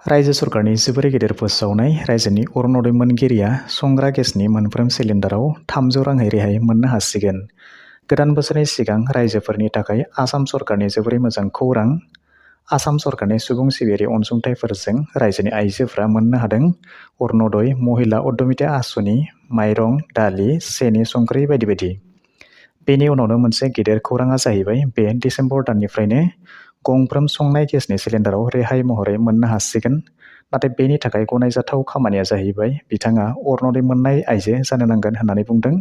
रायजो सरकारनि जोबोरै गेदेर फोसावनाय रायजोनि अरुणोदय मोनगिरिया संग्रा गेसनि मोनफ्रोम सिलिन्डाराव 300 राङै रेहाय मोननो हासिगोन। गोदान बोसोरनि सिगां रायजोफोरनि थाखाय आसाम सरकारनि जोबोरै मोजां खौरां। आसाम सरकारनि सुबुं सिबियारि अनसुंथाइफोरजों रायजोनि आइजोफ्रा मोननो हादों अरुणोदय महिला उद्यमिता आसनि, माइरं, दालि, सेनि, संख्रि बायदि बायदि। बेनि उनावनो मोनसे गेदेर खौराङा जाहैबाय बे डिसेम्बर दाननिफ्रायनो गंफ्रोम संनाय गेसनि सिलिन्डाराव रेहाय महरै मोननो हासिगोन। नाथाय बेनि थाखाय गनायजाथाव खामानिया जाहैबाय बिथाङा अरुणोदय मोननाय आइजो जानो नांगोन होननानै बुंदों।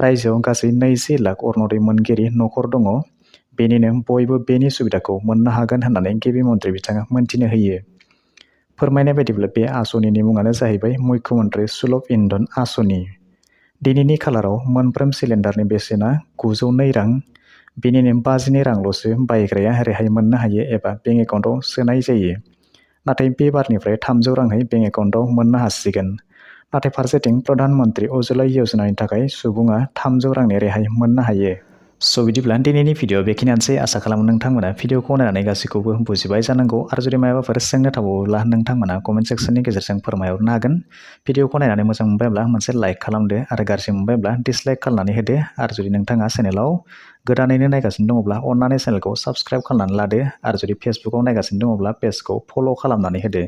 रायजोआव गासै 20 लाख अरुणोदय मोनगिरि नखर दङ। बेनिनो बयबो बेनि सुबिदाखौ मोननो हागोन होननानै गिबि मन्थ्रि बिथाङा मोनथिनो होयो। फोरमायनाय बायदिब्ला बे आसनिनि मुङानो जाहैबाय मुख्यमन्त्रि सुलभ इन्धन आसनि। दिनैनि खालाराव मोनफ्रोम सिलिन्डारनि बेसेना 902 रां। बेनिनो 52 रांल'सो बायग्राया रेहाय मोननो हायो एबा बेंक एकाउन्टआव सोनाय जायो। नाथाय बे बारनिफ्राय 300 राङै बेंक एकाउन्टआव मोननो हासिगोन। नाथाय फारसेथिं प्रधान मन्त्रि उज्ज्वला योजनानि थाखाय सुबुङा 300 रांनि रेहाय मोननो हायो। बिदिब्ला दिनैनि भिडिअ बेखिनियानोसै। आसा खालामो नोंथांमोना भिडिअखौ नायनानै गासैखौबो बुजिबाय जानांगौ। आरो जुदि माबाफोर सोंनो थाबावोब्ला नोंथांमोना कमेन्ट सेक्सननि गेजेरजों फोरमायहरनो हागोन। भिडिअखौ नायनानै मोजां मोनबायब्ला मोनसे लाइक खालामदो आरो गाज्रि मोनबायब्ला डिसलाइक खालामनानै होदो। आरो जुदि नोंथाङा चेनेलाव गोदानैनो नायगासिनो दङब्ला अन्नानै चेनेलखौ साबस्क्राइब खालामनानै लादो। आरो जुदि फेसबुकाव नायगासिनो दङब्ला पेजखौ फल' खालामनानै होदो।